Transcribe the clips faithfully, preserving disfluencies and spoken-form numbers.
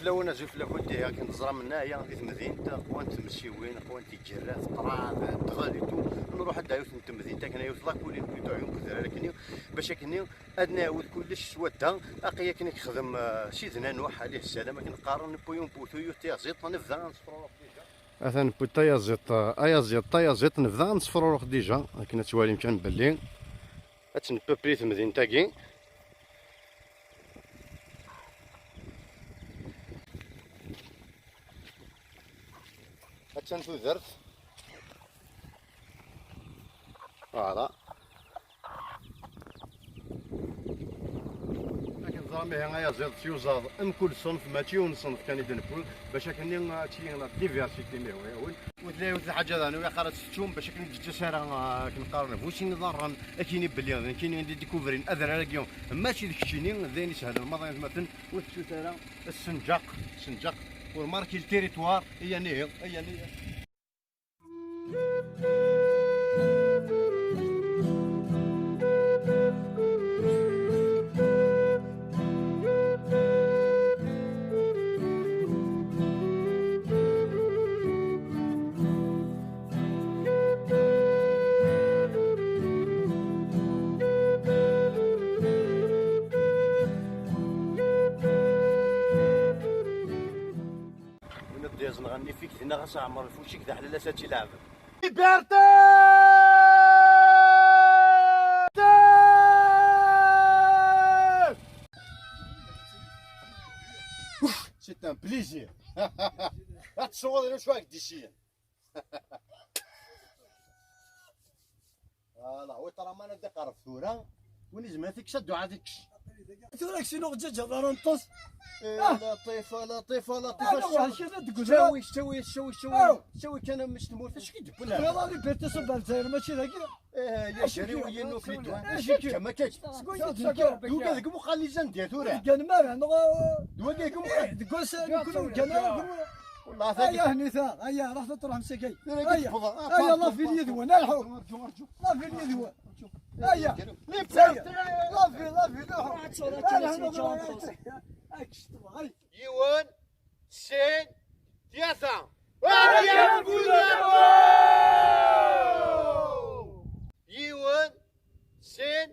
Lawan azul fell-akent, ihi akken teẓram nna aya di temdint, qwant tmessiwin, qwant iǧerrat, ṭṭrad, ddɣel et tout. Nruḥ ad d-ayut n temdint akken ayut lakulin plutôt ɛyun n udrar akken, bac akken ad nɛawed kullec s wadda. Aqi akken i yexdem, eh, Sidna Nuḥ alayhi ssalam, akken qqaren: newwi un putu, yiwet tayaziḍt, nebda ad nesfruṛux déjà. Atan newwi tayaziḍt, eh, ayaziḍ, tayaziḍt, nebda ad nesfruṛux déjà, akken ad twalim kan belli ad tt-npepli temdint-agi. Attan tudert. Voilà. Akken teẓram ihi ayaziḍ s yuẓaḍ mkul ṣṣenf, mačči yiwen ṣṣenf kan i d-newwi, bac akken ad tili la diversité mi hwa yawen. Ur tella yiwet lḥaǧa daɣen ur ilaq ara ad tt-tettum, bac akken ur d-tettas ara, ah, akken qqaren bu sin iḍarren, akken i belli d nekkini i d-idikuvrin adrar-agi, mačči d keččini, d ayen isehlen maḍi atmaten, ur tettut ara ssenǧaq, ssenǧaq, ur marki le territoire, i anihi, i anihi. Win ad d-yaẓen ɣer Nifik dinna ɣas ɛmer lfuci-k d aḥlal ass ad tt-ilɛeb. Liberté! C'est un plaisir. Ad tesweḍ inu cwiya deg disiyen. Voilà, wi ṭraman ad iqerreb tura. Win izemren ad t-ikkes, ad duɛa ad t-ikkes. Tura kkes inu ɣǧaǧa d ara neṭṭes. Eh, ah! Laṭif, a Laṭif, a Laṭif, ah, a waḥed kra deg udrar. Ttawi, ttawi, ttawi, ttawi. Ah! Ttawi kan a mmi-s n tmurt, acu k-id-wwin? Tebɣiḍ la liberté s Lezzayer, mačči dagi. Eh, ya jari, wi yinnu k-id-wwin. Acu k-, d wagi deg uqal izan di tura. Ur tegganem ara, neɣ? D wagi deg uqal. Eh, deg wass, nekkni ur neggan ara, kenwi. Wallah, aya, ḥnit, aya, ruḥ ad truḥem s akay. Aya, aya, la ville yid-wen, alḥu. La ville yid-wen. Aya. La ville, la ville, alḥu. Ad tsuɣ, ad tsuɣ, ad tsuɣ. Ak, s tebɣi. Yiwen, sin, tlata. Ad yaɣ fell-awen! Yiwen, sin,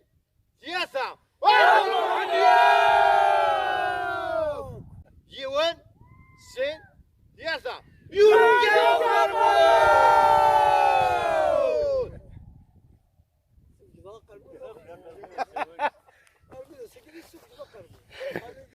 tlata. Ad ruḥen